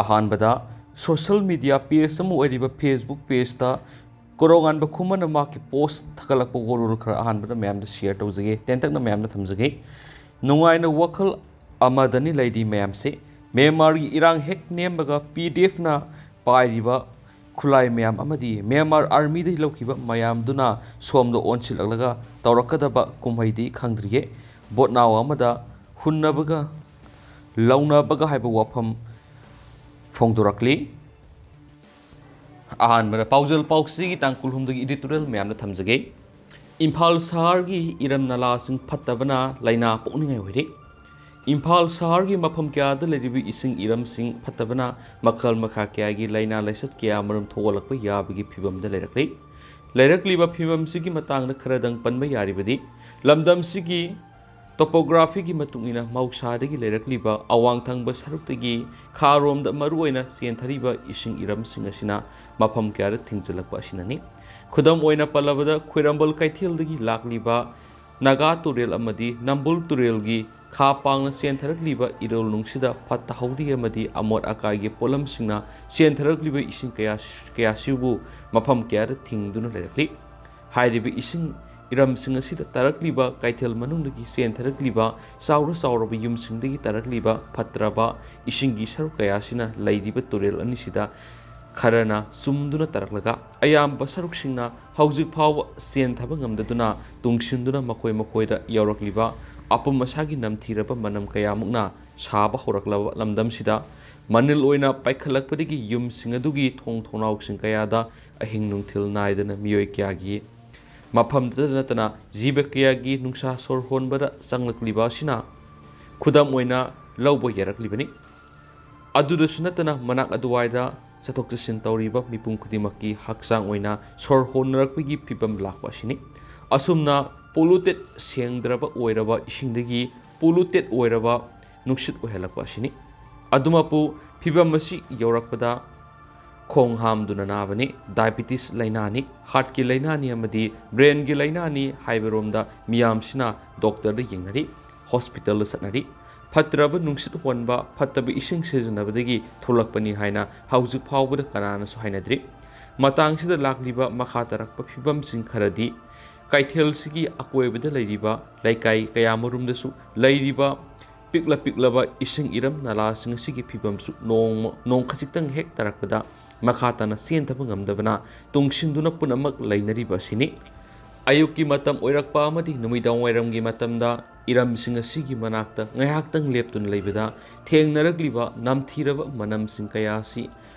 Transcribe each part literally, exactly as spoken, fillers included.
ꯑꯍꯥꯟꯕꯗ social media page ꯑꯃ ꯑꯣꯏꯔꯤꯕ Facebook pageꯇ ꯀꯣꯔꯧꯉꯥꯟꯕ ꯈꯨꯃꯟꯅ ꯃꯍꯥꯛꯀꯤ post ꯊꯥꯒꯠꯂꯛꯄ ꯋꯥꯔꯣꯜ ꯈꯔ ꯑꯍꯥꯟꯕꯗ ꯃꯌꯥꯝꯗ share ꯇꯧꯖꯒꯦ, ꯇꯦꯟꯇꯛꯅ ꯃꯌꯥꯝꯗ ꯊꯝꯖꯒꯦ꯫ ꯅꯨꯡꯉꯥꯏꯅ ꯋꯥꯈꯜ ꯑꯃꯗꯅꯤ ꯂꯩꯔꯤ ꯃꯌꯥꯝꯁꯦ꯫ ꯃ꯭ꯌꯥꯟꯃꯥꯔꯒꯤ ꯏꯔꯥꯡ ꯍꯦꯛ ꯅꯦꯝꯕꯒ P D Fꯅ ꯄꯥꯏꯔꯤꯕ ꯈꯨꯠꯂꯥꯏ ꯃꯌꯥꯝ ꯑꯃꯗꯤ ꯃ꯭ꯌꯥꯟꯃꯥꯔ ꯑꯥꯔꯃꯤꯗꯒꯤ ꯂꯧꯈꯤꯕ ꯃꯌꯥꯝꯗꯨꯅ ꯁꯣꯝꯗ ꯑꯣꯟꯁꯤꯜꯂꯛꯂꯒ ꯇꯧꯔꯛꯀꯗꯕ ꯀꯨꯝꯍꯩꯗꯤ ꯈꯪꯗ꯭ꯔꯤꯌꯦ꯫ ꯕꯣꯠꯅꯥꯎ ꯑꯃꯗ ꯍꯨꯟꯅꯕꯒ ꯂꯧꯅꯕꯒ ꯍꯥꯏꯕ ꯋꯥꯐꯝ ꯐꯣꯡꯗꯣꯔꯛꯂꯤ꯫ ꯑꯍꯥꯟꯕꯗ ꯄꯥꯎꯖꯦꯜ ꯄꯥꯎꯆꯦꯒꯤ ꯇꯥꯡ ꯀꯨꯟꯍꯨꯝꯗꯣꯏꯒꯤ editorial ꯃꯌꯥꯝꯗ ꯊꯝꯖꯒꯦ꯫ ꯏꯝꯐꯥꯜ ꯁꯍꯔꯒꯤ ꯏꯔꯝ ꯅꯂꯥꯁꯤꯡ ꯐꯠꯇꯕꯅ ꯂꯥꯏꯅꯥ ꯄꯣꯛꯅꯤꯡꯉꯥꯏ ꯑꯣꯏꯔꯦ꯫ ꯏꯝꯐꯥꯜ ꯁꯍꯔꯒꯤ ꯃꯐꯝ ꯀꯌꯥꯗ ꯂꯩꯔꯤꯕ ꯏꯁꯤꯡ ꯏꯔꯝꯁꯤꯡ ꯐꯠꯇꯕꯅ ꯃꯈꯜ ꯃꯈꯥ ꯀꯌꯥꯒꯤ ꯂꯥꯏꯅꯥ ꯂꯥꯏꯆꯠ ꯀꯌꯥ ꯃꯔꯨꯝ ꯊꯣꯛꯍꯜꯂꯛꯄ ꯌꯥꯕꯒꯤ ꯐꯤꯕꯝꯗ ꯂꯩꯔꯛꯂꯤ꯫ ꯂꯩꯔꯛꯂꯤꯕ ꯐꯤꯕꯝꯁꯤꯒꯤ ꯃꯇꯥꯡꯗ ꯈꯔꯗꯪ ꯄꯟꯕ ꯌꯥꯔꯤꯕꯗꯤ, ꯂꯝꯗꯝꯁꯤꯒꯤ topographyꯒꯤ ꯃꯇꯨꯡ ꯏꯟꯅ ꯃꯍꯧꯁꯥꯗꯒꯤ ꯂꯩꯔꯛꯂꯤꯕ ꯑꯋꯥꯡ ꯊꯪꯕ ꯁꯔꯨꯛꯇꯒꯤ ꯈꯥꯔꯣꯝꯗ ꯃꯔꯨꯑꯣꯏꯅ ꯆꯦꯟꯊꯔꯤꯕ ꯏꯁꯤꯡ ꯏꯔꯝꯁꯤꯡ ꯑꯁꯤꯅ ꯃꯐꯝ ꯀꯌꯥꯗ ꯊꯤꯡꯖꯤꯜꯂꯛꯄ ꯑꯁꯤꯅꯅꯤ꯫ ꯈꯨꯗꯝ ꯑꯣꯏꯅ ꯄꯜꯂꯕꯗ, ꯈ꯭ꯋꯥꯏꯔꯝꯕꯟ ꯀꯩꯊꯦꯜꯗꯒꯤ ꯂꯥꯛꯂꯤꯕ ꯅꯥꯒꯥ ꯇꯨꯔꯦꯜ ꯑꯃꯗꯤ ꯅꯝꯕꯨꯜ ꯇꯨꯔꯦꯜꯒꯤ ꯈꯥ ꯄꯥꯡꯅ ꯆꯦꯟꯊꯔꯛꯂꯤꯕ ꯏꯔꯣꯜ ꯅꯨꯡꯁꯤꯗ ꯐꯠꯇ ꯍꯥꯎꯗꯤ ꯑꯃꯗꯤ ꯑꯃꯣꯠ ꯑꯀꯥꯏꯒꯤ ꯄꯣꯠꯂꯝꯁꯤꯡꯅ ꯆꯦꯟꯊꯔꯛꯂꯤꯕ ꯏꯁꯤꯡ ꯀꯌꯥ, ꯀꯌꯥꯁꯤꯕꯨ ꯃꯐꯝ ꯀꯌꯥꯗ ꯊꯤꯡꯗꯨꯅ ꯂꯩꯔꯛꯂꯤ꯫ ꯍꯥꯏꯔꯤꯕ ꯏꯁꯤꯡ ꯏꯔꯝꯁꯤꯡ ꯑꯁꯤꯗ ꯇꯥꯔꯛꯂꯤꯕ ꯀꯩꯊꯦꯜ ꯃꯅꯨꯡꯗꯒꯤ ꯆꯦꯟꯊꯔꯛꯂꯤꯕ ꯆꯥꯎꯔ ꯆꯥꯎꯔꯕ ꯌꯨꯝꯁꯤꯡꯗꯒꯤ ꯇꯥꯔꯛꯂꯤꯕ ꯐꯠꯇ꯭ꯔꯕ ꯏꯁꯤꯡꯒꯤ ꯁꯔꯨꯛ ꯀꯌꯥꯁꯤꯅ ꯂꯩꯔꯤꯕ ꯇꯨꯔꯦꯜ ꯑꯅꯤꯁꯤꯗ ꯈꯔꯅ ꯆꯨꯝꯗꯨꯅ ꯇꯥꯔꯛꯂꯒ, ꯑꯌꯥꯝꯕ ꯁꯔꯨꯛꯁꯤꯡꯅ ꯍꯧꯖꯤꯛ ꯐꯥꯎꯕ ꯆꯦꯟꯊꯕ ꯉꯝꯗꯗꯨꯅ ꯇꯨꯡꯁꯤꯟꯗꯨꯅ ꯃꯈꯣꯏ ꯃꯈꯣꯏꯗ ꯌꯥꯎꯔꯛꯂꯤꯕ ꯑꯄꯨꯝ ꯑꯁꯥꯒꯤ ꯅꯝꯊꯤꯔꯕ ꯃꯅꯝ ꯀꯌꯥꯃꯨꯛꯅ ꯁꯥꯕ ꯍꯧꯔꯛꯂꯕ ꯂꯝꯗꯝꯁꯤꯗ, ꯃꯅꯤꯜ ꯑꯣꯏꯅ ꯄꯥꯏꯈꯠꯂꯛꯄꯗꯒꯤ ꯌꯨꯝꯁꯤꯡ ꯑꯗꯨꯒꯤ ꯊꯣꯡ ꯊꯣꯡꯅꯥꯎꯁꯤꯡ ꯀꯌꯥꯗ ꯑꯍꯤꯡ ꯅꯨꯡꯊꯤꯜ ꯅꯥꯏꯗꯅ ꯃꯤꯑꯣꯏ ꯀꯌꯥꯒꯤ, ꯃꯐꯝꯗꯇ ꯅꯠꯇꯅ ꯖꯤꯕ ꯀꯌꯥꯒꯤ ꯅꯨꯡꯁꯥ ꯁꯣꯔ ꯍꯣꯟꯕꯗ ꯆꯪꯂꯛꯂꯤꯕ ꯑꯁꯤꯅ ꯈꯨꯗꯝ ꯑꯣꯏꯅ ꯂꯧꯕ ꯌꯥꯔꯛꯂꯤꯕꯅꯤ꯫ ꯑꯗꯨꯗꯁꯨ ꯅꯠꯇꯅ, ꯃꯅꯥꯛ ꯑꯗꯨꯋꯥꯏꯗ ꯆꯠꯊꯣꯛ ꯆꯠꯁꯤꯟ ꯇꯧꯔꯤꯕ ꯃꯤꯄꯨꯝ ꯈꯨꯗꯤꯡꯃꯛꯀꯤ ꯍꯛꯆꯥꯡ ꯑꯣꯏꯅ ꯁꯣꯔ ꯍꯣꯟꯅꯔꯛꯄꯒꯤ ꯐꯤꯕꯝ ꯂꯥꯛꯄ ꯑꯁꯤꯅꯤ꯫ ꯑꯁꯨꯝꯅ polluted, ꯁꯦꯡꯗ꯭ꯔꯕ ꯑꯣꯏꯔꯕ ꯏꯁꯤꯡꯗꯒꯤ polluted ꯑꯣꯏꯔꯕ ꯅꯨꯡꯁꯤꯠ ꯑꯣꯏꯍꯜꯂꯛꯄ ꯑꯁꯤꯅꯤ꯫ ꯑꯗꯨꯃꯛꯄꯨ, ꯐꯤꯕꯝ ꯑꯁꯤ ꯌꯧꯔꯛꯄꯗ ꯈꯣꯡ ꯍꯥꯝꯗꯨꯅ ꯅꯥꯕꯅꯤ, diabetes ꯂꯥꯏꯅꯥꯅꯤ, heartꯀꯤ ꯂꯥꯏꯅꯥꯅꯤ ꯑꯃꯗꯤ brainꯒꯤ ꯂꯥꯏꯅꯥꯅꯤ ꯍꯥꯏꯕꯔꯣꯝꯗ ꯃꯤꯌꯥꯝꯁꯤꯅ doctorꯗ ꯌꯦꯡꯅꯔꯤ, hospitalꯗ ꯆꯠꯅꯔꯤ꯫ ꯐꯠꯇ꯭ꯔꯕ ꯅꯨꯡꯁꯤꯠ ꯍꯣꯟꯕ, ꯐꯠꯇꯕ ꯏꯁꯤꯡ ꯁꯤꯖꯤꯟꯅꯕꯗꯒꯤ ꯊꯣꯛꯂꯛꯄꯅꯤ ꯍꯥꯏꯅ ꯍꯧꯖꯤꯛ ꯐꯥꯎꯕꯗ ꯀꯅꯥꯅꯁꯨ ꯍꯥꯏꯅꯗ꯭ꯔꯤ꯫ ꯃꯇꯥꯡꯁꯤꯗ ꯂꯥꯛꯂꯤꯕ ꯃꯈꯥ ꯇꯥꯔꯛꯄ ꯐꯤꯕꯝꯁꯤꯡ ꯈꯔꯗꯤ ꯀꯩꯊꯦꯜꯁꯤꯒꯤ ꯑꯀꯣꯏꯕꯗ ꯂꯩꯔꯤꯕ ꯂꯩꯀꯥꯏ ꯀꯌꯥꯃꯔꯨꯝꯗꯁꯨ ꯂꯩꯔꯤꯕ ꯄꯤꯛꯂ ꯄꯤꯛꯂꯕ ꯏꯁꯤꯡ ꯏꯔꯝ ꯅꯂꯥꯁꯤꯡ ꯑꯁꯤꯒꯤ ꯐꯤꯕꯝꯁꯨ ꯅꯣꯡꯃ, ꯅꯣꯡ ꯈꯖꯤꯛꯇꯪ ꯍꯦꯛ ꯇꯥꯔꯛꯄꯗ ꯃꯈꯥ ꯇꯥꯅ ꯆꯦꯟꯊꯕ ꯉꯝꯗꯕꯅ ꯇꯨꯡꯁꯤꯟꯗꯨꯅ ꯄꯨꯝꯅꯃꯛ ꯂꯩꯅꯔꯤꯕ ꯑꯁꯤꯅꯤ꯫ ꯑꯌꯨꯛꯀꯤ ꯃꯇꯝ ꯑꯣꯏꯔꯛꯄ ꯑꯃꯗꯤ ꯅꯨꯃꯤꯗꯥꯡ ꯋꯥꯏꯔꯝꯒꯤ ꯃꯇꯝꯗ ꯏꯔꯝꯁꯤꯡ ꯑꯁꯤꯒꯤ ꯃꯅꯥꯛꯇ ꯉꯥꯏꯍꯥꯛꯇꯪ ꯂꯦꯞꯇꯨꯅ ꯂꯩꯕꯗ ꯊꯦꯡꯅꯔꯛꯂꯤꯕ ꯅꯝꯊꯤꯔꯕ ꯃꯅꯝꯁꯤꯡ ꯀꯌꯥ ꯑꯁꯤ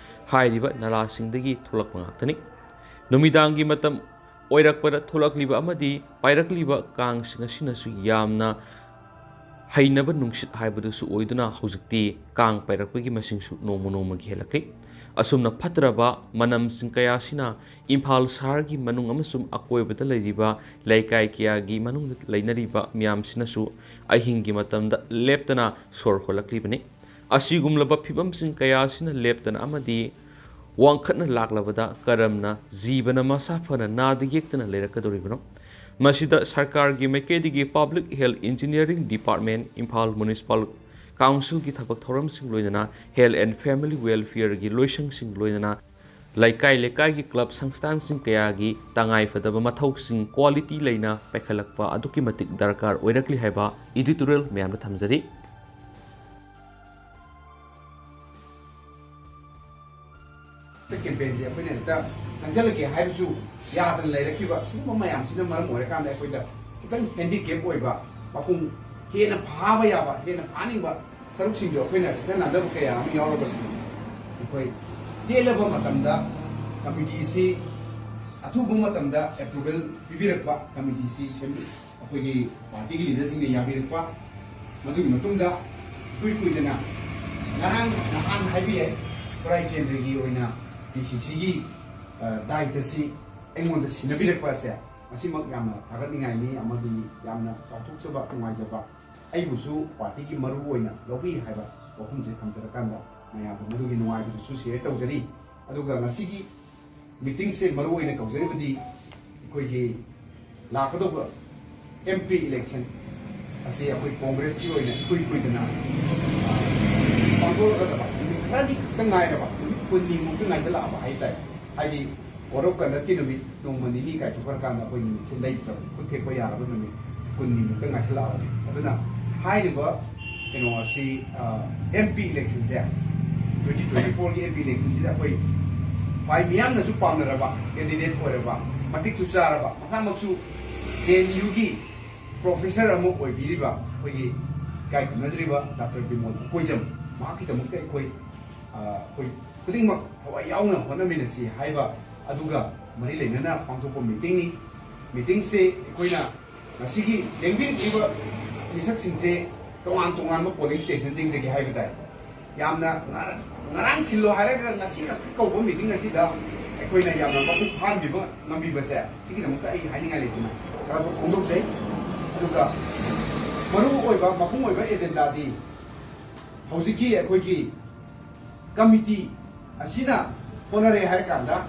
ꯍꯥꯏꯔꯤꯕ ꯅꯂꯥꯁꯤꯡꯗꯒꯤ ꯊꯣꯛꯂꯛꯄ ꯉꯥꯛꯇꯅꯤ꯫ ꯅꯨꯃꯤꯗꯥꯡꯒꯤ ꯃꯇꯝ ꯑꯣꯏꯔꯛꯄꯗ ꯊꯣꯛꯂꯛꯂꯤꯕ ꯑꯃꯗꯤ ꯄꯥꯏꯔꯛꯂꯤꯕ ꯀꯥꯡꯁꯤꯡ ꯑꯁꯤꯅꯁꯨ ꯌꯥꯝꯅ ꯍꯩꯅꯕ ꯅꯨꯡꯁꯤꯠ ꯍꯥꯏꯕꯗꯨꯁꯨ ꯑꯣꯏꯗꯨꯅ ꯍꯧꯖꯤꯛꯇꯤ ꯀꯥꯡ ꯄꯥꯏꯔꯛꯄꯒꯤ ꯃꯁꯤꯡꯁꯨ ꯅꯣꯡꯃ ꯅꯣꯡꯃꯒꯤ ꯍꯦꯜꯂꯛꯂꯤ꯫ ꯑꯁꯨꯝꯅ ꯐꯠꯇ꯭ꯔꯕ ꯃꯅꯝꯁꯤꯡ ꯀꯌꯥ ꯑꯁꯤꯅ ꯏꯝꯐꯥꯜ ꯁꯍꯔꯒꯤ ꯃꯅꯨꯡ ꯑꯃꯁꯨꯡ ꯑꯀꯣꯏꯕꯗ ꯂꯩꯔꯤꯕ ꯂꯩꯀꯥꯏ ꯀꯌꯥꯒꯤ ꯃꯅꯨꯡꯗ ꯂꯩꯅꯔꯤꯕ ꯃꯤꯌꯥꯝꯁꯤꯅꯁꯨ ꯑꯍꯤꯡꯒꯤ ꯃꯇꯝꯗ ꯂꯦꯞꯇꯅ ꯁꯣꯔ ꯍꯣꯜꯂꯛꯂꯤꯕꯅꯤ꯫ ꯑꯁꯤꯒꯨꯝꯂꯕ ꯐꯤꯕꯝꯁꯤꯡ ꯀꯌꯥ ꯑꯁꯤꯅ ꯂꯦꯞꯇꯅ ꯑꯃꯗꯤ ꯋꯥꯡꯈꯠꯅ ꯂꯥꯛꯂꯕꯗ ꯀꯔꯝꯅ ꯖꯤꯕꯅ ꯃꯁꯥ ꯐꯅ ꯅꯥꯗ ꯌꯦꯛꯇꯅ ꯂꯩꯔꯛꯀꯗꯧꯔꯤꯕꯅꯣ? ꯃꯁꯤꯗ ꯁꯔꯀꯥꯔꯒꯤ ꯃꯥꯏꯀꯩꯗꯒꯤ Public Health Engineering Department, Imphal Municipal Councilꯒꯤ ꯊꯕꯛ ꯊꯧꯔꯝꯁꯤꯡ, ꯂꯣꯏꯅꯅ Health and Family Welfareꯒꯤ ꯂꯣꯏꯁꯪꯁꯤꯡ, ꯂꯣꯏꯅꯅ ꯂꯩꯀꯥꯏ ꯂꯩꯀꯥꯏꯒꯤ club ꯁꯪꯁꯊꯥꯟꯁꯤꯡ ꯀꯌꯥꯒꯤ ꯇꯉꯥꯏꯐꯗꯕ ꯃꯊꯧꯁꯤꯡ quality ꯂꯩꯅ ꯄꯥꯏꯈꯠꯂꯛꯄ ꯑꯗꯨꯛꯀꯤ ꯃꯇꯤꯛ ꯗꯔꯀꯥꯔ ꯑꯣꯏꯔꯛꯂꯤ ꯍꯥꯏꯕ editorial ꯃꯌꯥꯝꯗ ꯊꯝꯖꯔꯤ꯫ Campaignꯁꯦ ꯑꯩꯈꯣꯏꯅ ꯍꯦꯛꯇ ꯆꯪꯁꯤꯜꯂꯒꯦ ꯍꯥꯏꯕꯁꯨ ꯌꯥꯗꯅ ꯂꯩꯔꯛꯈꯤꯕ ꯁꯤꯒꯨꯝꯕ ꯃꯌꯥꯝꯁꯤꯅ ꯃꯔꯝ ꯑꯣꯏꯔꯀꯥꯟꯗ ꯑꯩꯈꯣꯏꯗ ꯈꯤꯇꯪ handicap ꯑꯣꯏꯕ, ꯃꯄꯨꯡ ꯍꯦꯟꯅ ꯐꯥꯕ ꯌꯥꯕ, ꯍꯦꯟꯅ ꯐꯥꯅꯤꯡꯕ ꯁꯔꯨꯛꯁꯤꯡꯗꯣ ꯑꯩꯈꯣꯏꯅ ꯈꯤꯇꯪ ꯅꯥꯟꯗꯕ ꯀꯌꯥ ꯑꯃ ꯌꯥꯎꯔꯒꯁꯨ, ꯑꯩꯈꯣꯏ ꯇꯦꯜꯂꯕ ꯃꯇꯝꯗ committeeꯁꯤ ꯑꯊꯨꯕ ꯃꯇꯝꯗ approval ꯄꯤꯕꯤꯔꯛꯄ, committeeꯁꯤ ꯁꯦꯝ-, ꯑꯩꯈꯣꯏꯒꯤ partyꯒꯤ leaderꯁꯤꯡꯅ ꯌꯥꯕꯤꯔꯛꯄ, ꯃꯗꯨꯒꯤ ꯃꯇꯨꯡꯗ ꯏꯀꯨꯏ ꯀꯨꯏꯗꯅ ꯉꯔꯥꯡ ꯅꯍꯥꯟ ꯍꯥꯏꯕ ꯌꯥꯏ, ꯈꯨꯔꯥꯏ ꯀꯦꯟꯗ꯭ꯔꯒꯤ ꯑꯣꯏꯅ PCCꯒꯤ, ꯑ, ꯗꯥꯏꯇꯁꯤ ꯑꯩꯉꯣꯟꯗ ꯁꯤꯟꯅꯕꯤꯔꯛꯄ ꯑꯁꯦ ꯃꯁꯤꯃꯛ ꯌꯥꯝꯅ ꯊꯥꯒꯠꯅꯤꯡꯉꯥꯏꯅꯤ ꯑꯃꯗꯤ ꯌꯥꯝꯅ ꯆꯥꯎꯊꯣꯛꯆꯕ, ꯅꯨꯡꯉꯥꯏꯖꯕ, ꯑꯩꯕꯨꯁꯨ partyꯒꯤ ꯃꯔꯨ ꯑꯣꯏꯅ ꯂꯧꯕꯤ ꯍꯥꯏꯕ ꯋꯥꯐꯝꯁꯦ ꯊꯝꯖꯔꯀꯥꯟꯗ ꯃꯌꯥꯝꯗ ꯃꯗꯨꯒꯤ ꯅꯨꯡꯉꯥꯏꯕꯗꯨꯁꯨ share ꯇꯧꯖꯔꯤ꯫ ꯑꯗꯨꯒ ꯉꯁꯤꯒꯤ meetingꯁꯦ ꯃꯔꯨ ꯑꯣꯏꯅ ꯀꯧꯖꯔꯤꯕꯗꯤ ꯑꯩꯈꯣꯏꯒꯤ ꯂꯥꯛꯀꯗꯧꯕ MP election ꯑꯁꯤ ꯑꯩꯈꯣꯏ ꯀꯣꯡꯒ꯭ꯔꯦꯁꯀꯤ ꯑꯣꯏꯅ ꯏꯀꯨꯏ ꯀꯨꯏꯗꯅ ꯄꯥꯡꯊꯣꯛꯂꯒꯗꯕ ꯅꯨꯃꯤꯠ ꯈꯔꯅꯤ ꯈꯛꯇ ꯉꯥꯏꯔꯕ, ꯅꯨꯃꯤꯠ ꯀꯨꯟꯅꯤꯃꯨꯛꯇ ꯉꯥꯏꯁꯤꯜꯂꯛꯑꯕ ꯍꯥꯏꯇꯥꯔꯦ꯫ ꯍꯥꯏꯗꯤ ꯋꯥꯔꯣꯛ ꯀꯟꯅꯠꯀꯤ ꯅꯨꯃꯤꯠ ꯅꯣꯡꯃ ꯅꯤꯅꯤ ꯀꯥꯏꯊꯣꯛꯈ꯭ꯔꯀꯥꯟꯗ ꯑꯩꯈꯣꯏ ꯅꯨꯃꯤꯠꯁꯦ ꯂꯩꯇ꯭ꯔꯕ, ꯈꯨꯠ ꯊꯦꯛꯄ ꯌꯥꯔꯕ ꯅꯨꯃꯤꯠ ꯀꯨꯟꯅꯤꯃꯨꯛꯇ ꯉꯥꯏꯁꯤꯜꯂꯛꯑꯕꯅꯤ꯫ ꯑꯗꯨꯅ ꯍꯥꯏꯔꯤꯕ ꯀꯩꯅꯣ ꯑꯁꯤ, ꯑꯦꯝ ꯄꯤ ꯏꯂꯦꯛꯁꯟꯁꯦ, ꯇ꯭ꯋꯦꯟꯇꯤ ꯇ꯭ꯋꯦꯟꯇꯤ ꯐꯣꯔꯒꯤ ꯑꯦꯝ ꯄꯤ ꯏꯂꯦꯛꯁꯟꯁꯤꯗ ꯑꯩꯈꯣꯏ ꯈ꯭ꯋꯥꯏ ꯃꯤꯌꯥꯝꯅꯁꯨ ꯄꯥꯝꯅꯔꯕ ꯀꯦꯟꯗꯤꯗꯦꯠ ꯑꯣꯏꯔꯕ, ꯃꯇꯤꯛꯁꯨ ꯆꯥꯔꯕ, ꯃꯁꯥꯃꯛꯁꯨ ꯖꯦ ꯑꯦꯟ ꯌꯨꯒꯤ ꯄ꯭ꯔꯣꯐꯦꯁꯔ ꯑꯃ ꯑꯣꯏꯕꯤꯔꯤꯕ ꯑꯩꯈꯣꯏꯒꯤ ꯏꯀꯥꯏ ꯈꯨꯝꯅꯖꯔꯤꯕ ꯗꯥꯛꯇꯔ ꯕꯤꯃꯣꯜ ꯀꯣꯏꯖꯝ, ꯃꯍꯥꯛꯀꯤꯗꯃꯛꯇ ꯑꯩꯈꯣꯏ, ꯑ, ꯑꯩꯈꯣꯏ ꯈꯨꯗꯤꯡꯃꯛ ꯊꯋꯥꯏ ꯌꯥꯎꯅ ꯍꯣꯠꯅꯃꯤꯟꯅꯁꯤ ꯍꯥꯏꯕ ꯑꯗꯨꯒ ꯃꯔꯤ ꯂꯩꯅꯅ ꯄꯥꯡꯊꯣꯛꯄ ꯃꯤꯇꯤꯡꯅꯤ꯫ ꯃꯤꯇꯤꯡꯁꯦ ꯑꯩꯈꯣꯏꯅ ꯉꯁꯤꯒꯤ ꯂꯦꯡꯕꯤꯔꯛꯂꯤꯕ ꯃꯤꯁꯛꯁꯤꯡꯁꯦ ꯇꯣꯉꯥꯟ ꯇꯣꯉꯥꯟꯕ ꯄꯣꯂꯤꯡ ꯁ꯭ꯇꯦꯁꯟꯁꯤꯡꯗꯒꯤ ꯍꯥꯏꯕ ꯇꯥꯏ꯫ ꯌꯥꯝꯅ ꯉꯔꯥꯡ, ꯉꯔꯥꯡ ꯁꯤꯜꯂꯣ ꯍꯥꯏꯔꯒ ꯉꯁꯤ ꯈꯛꯇ ꯀꯧꯕ ꯃꯤꯇꯤꯡ ꯑꯁꯤꯗ ꯑꯩꯈꯣꯏꯅ ꯌꯥꯝꯅ ꯃꯄꯨꯡ ꯐꯥꯍꯟꯕꯤꯕ ꯉꯝꯕꯤꯕꯁꯦ, ꯁꯤꯒꯤꯗꯃꯛꯇ ꯑꯩ ꯍꯥꯏꯅꯤꯡꯉꯥꯏ ꯂꯩꯇꯅ ꯊꯥꯒꯠꯄ ꯐꯣꯡꯗꯣꯛꯆꯩ꯫ ꯑꯗꯨꯒ ꯃꯔꯨ ꯑꯣꯏꯕ, ꯃꯄꯨꯡ ꯑꯣꯏꯕ ꯑꯦꯖꯦꯟꯗꯥꯗꯤ ꯍꯧꯖꯤꯛꯀꯤ ꯑꯩꯈꯣꯏꯒꯤ ꯀꯃꯤꯇꯤ ꯑꯁꯤꯅ ꯍꯣꯠꯅꯔꯦ ꯍꯥꯏꯔꯀꯥꯟꯗ,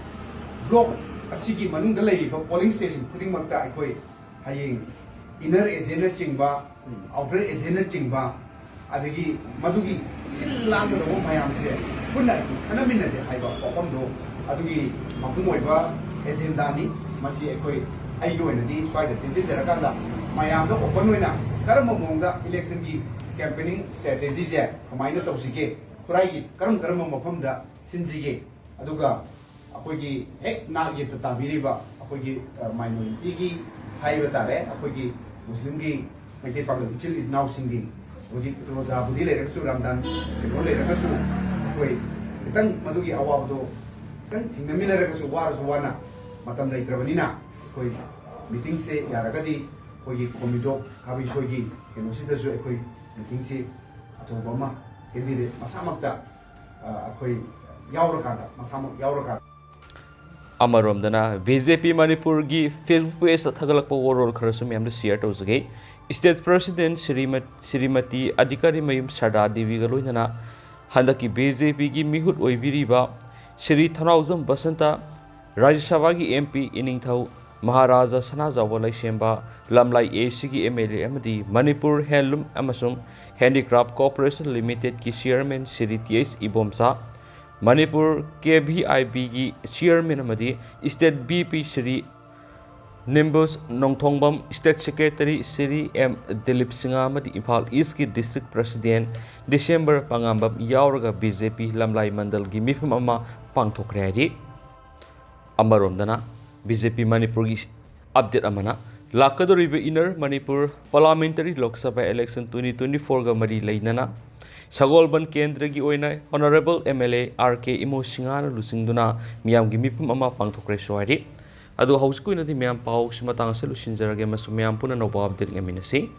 ꯕ꯭ꯂꯣꯛ ꯑꯁꯤꯒꯤ ꯃꯅꯨꯡꯗ ꯂꯩꯔꯤꯕ ꯄꯣꯂꯤꯡ ꯁ꯭ꯇꯦꯁꯟ ꯈꯨꯗꯤꯡꯃꯛꯇ ꯑꯩꯈꯣꯏ ꯍꯌꯦꯡ ꯏꯟꯅꯔ ꯑꯦꯖꯦꯟꯅꯆꯤꯡꯕ, ꯑꯥꯎꯇꯔ ꯑꯦꯖꯦꯟꯅꯆꯤꯡꯕ, ꯑꯗꯒꯤ ꯃꯗꯨꯒꯤ ꯁꯤꯜ ꯂꯥꯡꯒꯗꯧꯕ ꯃꯌꯥꯝꯁꯦ ꯄꯨꯟꯅ ꯑꯩꯈꯣꯏ ꯈꯟꯅꯃꯤꯟꯅꯁꯦ ꯍꯥꯏꯕ ꯋꯥꯐꯝꯗꯣ, ꯑꯗꯨꯒꯤ ꯃꯄꯨꯡ ꯑꯣꯏꯕ ꯑꯦꯖꯦꯟꯗꯥꯅꯤ꯫ ꯃꯁꯤ ꯑꯩꯈꯣꯏ, ꯑꯩꯒꯤ ꯑꯣꯏꯅꯗꯤ ꯁ꯭ꯋꯥꯏꯗ ꯇꯦꯟꯁꯤꯟꯖꯔꯀꯥꯟꯗ ꯃꯌꯥꯝꯗ ꯑꯣꯄꯟ ꯑꯣꯏꯅ ꯀꯔꯝꯕ ꯃꯑꯣꯡꯗ ꯏꯂꯦꯛꯁꯟꯒꯤ ꯀꯦꯝꯄꯦꯅꯤꯡ ꯁ꯭ꯇ꯭ꯔꯦꯇꯦꯖꯤꯁꯦ ꯀꯃꯥꯏꯅ ꯇꯧꯁꯤꯒꯦ, ꯈꯨꯔꯥꯏꯒꯤ ꯀꯔꯝ ꯀꯔꯝꯕ ꯃꯐꯝꯗ ꯁꯤꯟꯁꯤꯒꯦ, ꯑꯗꯨꯒ ꯑꯩꯈꯣꯏꯒꯤ ꯍꯦꯛ ꯅꯥꯛ ꯌꯦꯠꯇ ꯇꯥꯕꯤꯔꯤꯕ ꯑꯩꯈꯣꯏꯒꯤ, ꯑ, ꯃꯥꯏꯅꯣꯔꯤꯇꯤꯒꯤ ꯍꯥꯏꯕ ꯇꯥꯔꯦ, ꯑꯩꯈꯣꯏꯒꯤ ꯃꯨꯁꯂꯤꯝꯒꯤ ꯃꯩꯇꯩ ꯄꯥꯉꯜ ꯏꯆꯤꯜ ꯏꯅꯥꯎꯁꯤꯡꯒꯤ ꯍꯧꯖꯤꯛ ꯔꯣꯖꯥꯕꯨꯗꯤ ꯂꯩꯔꯒꯁꯨ, ꯔꯝꯖꯥꯟ ꯀꯩꯅꯣ ꯂꯩꯔꯒꯁꯨ, ꯑꯩꯈꯣꯏ ꯈꯤꯇꯪ ꯃꯗꯨꯒꯤ ꯑꯋꯥꯕꯗꯣ ꯈꯤꯇꯪ ꯊꯦꯡꯅꯃꯤꯟꯅꯔꯒꯁꯨ, ꯋꯥꯔꯁꯨ ꯋꯥꯅ ꯃꯇꯝ ꯂꯩꯇ꯭ꯔꯕꯅꯤꯅ, ꯑꯩꯈꯣꯏ ꯃꯤꯇꯤꯡꯁꯦ ꯌꯥꯔꯒꯗꯤ ꯑꯩꯈꯣꯏꯒꯤ ꯈꯣꯝꯃꯤꯗꯣꯛ ꯈꯥꯕꯩꯁꯣꯏꯒꯤ ꯀꯩꯅꯣꯁꯤꯗꯁꯨ ꯑꯩꯈꯣꯏ ꯃꯤꯇꯤꯡꯁꯤ ꯑꯆꯧꯕ ꯑꯃ ꯀꯦꯟꯗꯤꯗꯦꯠ ꯃꯁꯥꯃꯛꯇ, ꯑ, ꯑꯩꯈꯣꯏ ꯌꯥꯎꯔꯀꯥꯟꯗ, ꯃꯁꯥꯃꯛ ꯌꯥꯎꯔꯀꯥꯟꯗ꯫ ꯑꯃꯔꯣꯝꯗꯅ ꯕꯤ ꯖꯦ ꯄꯤ ꯃꯅꯤꯄꯨꯔꯒꯤ Facebook page ꯊꯥꯒꯠꯂꯛꯄ ꯋꯥꯔꯣꯜ ꯈꯔꯁꯨ ꯃꯌꯥꯝꯗ share ꯇꯧꯖꯒꯦ꯫ State President ꯁ꯭ꯔꯤꯃ-, ꯁ꯭ꯔꯤꯃꯇꯤ ꯑꯗꯤꯀꯥꯔꯤ ꯃꯌꯨꯝ ꯁꯔꯗꯥ ꯗꯦꯕꯤꯒ ꯂꯣꯏꯅꯅ ꯍꯟꯗꯛꯀꯤ ꯕꯤ ꯖꯦ ꯄꯤꯒꯤ ꯃꯤꯍꯨꯠ ꯑꯣꯏꯕꯤꯔꯤꯕ ꯁ꯭ꯔꯤ ꯊꯧꯅꯥꯎꯖꯝ ꯕꯁꯟꯇ, ꯔꯥꯖ꯭ꯌ ꯁꯚꯥꯒꯤ ꯑꯦꯝ ꯄꯤ ꯏꯅꯤꯡꯊꯧ ꯃꯍꯥꯔꯥꯖꯥ ꯁꯅꯥꯖꯥꯎꯕ ꯂꯩꯁꯦꯝꯕ, ꯂꯝꯂꯥꯏ ꯑꯦ ꯁꯤꯒꯤ ꯑꯦꯝ ꯑꯦꯜ ꯑꯦ ꯑꯃꯗꯤ ꯃꯅꯤꯄꯨꯔ ꯍꯦꯟꯂꯨꯝ ꯑꯃꯁꯨꯡ ꯍꯦꯟꯗꯤꯀ꯭ꯔꯥꯐ ꯀꯣꯔꯄꯣꯔꯦꯁꯟ ꯂꯤꯃꯤꯇꯦꯗꯀꯤ chairman Shri T H Ibomcha, Manipur K V I ꯕꯤꯒꯤ ꯆꯤꯌꯔꯃꯦꯟ ꯑꯃꯗꯤ state V P Shri Nimbus Nongthongbam, state secretary Shri M Dilip Singh ꯑꯃꯗꯤ ꯏꯝꯐꯥꯜ ꯏꯁꯀꯤ ꯗꯤꯁꯇ꯭ꯔꯤꯛ ꯄ꯭ꯔꯁꯤꯗꯦꯟ ꯗꯤꯁꯦꯝꯕꯔ ꯄꯉꯥꯝꯕꯝ ꯌꯥꯎꯔꯒ ꯕꯤ ꯖꯦ ꯄꯤ ꯂꯝꯂꯥꯏ ꯃꯟꯗꯜꯒꯤ ꯃꯤꯐꯝ ꯑꯃ ꯄꯥꯡꯊꯣꯛꯈ꯭ꯔꯦ ꯍꯥꯏꯔꯤ꯫ ꯑꯃꯔꯣꯝꯗꯅ, ꯕꯤ ꯖꯦ ꯄꯤ ꯃꯅꯤꯄꯨꯔꯒꯤ ꯑꯞꯗꯦꯠ ꯑꯃꯅ, ꯂꯥꯛꯀꯗꯧꯔꯤꯕ inner Manipur parliamentary Lok Sabha election twenty twenty ꯐꯣꯔꯒ ꯃꯔꯤ ꯂꯩꯅꯅ ꯁꯒꯣꯜꯕꯟ ꯀꯦꯟꯗ꯭ꯔꯒꯤ ꯑꯣꯏꯅ honourable M L A R K Imo ꯁꯤꯡꯍꯅ ꯂꯨꯆꯤꯡꯗꯨꯅ ꯃꯤꯌꯥꯝꯒꯤ ꯃꯤꯐꯝ ꯑꯃ ꯄꯥꯡꯊꯣꯛꯈ꯭ꯔꯦꯁꯨ ꯍꯥꯏꯔꯤ꯫ ꯑꯗꯨ ꯍꯧꯖꯤꯛꯀꯤ ꯑꯣꯏꯅꯗꯤ ꯃꯌꯥꯝ ꯄꯥꯎꯁꯤ ꯃꯇꯥꯡ ꯑꯁꯤꯗ ꯂꯣꯏꯁꯤꯟꯖꯔꯒꯦ ꯑꯃꯁꯨꯡ ꯃꯌꯥꯝ ꯄꯨꯟꯅ ꯑꯅꯧꯕ ꯑꯞꯗꯦꯠ ꯉꯥꯏꯃꯤꯟꯅꯁꯤ꯫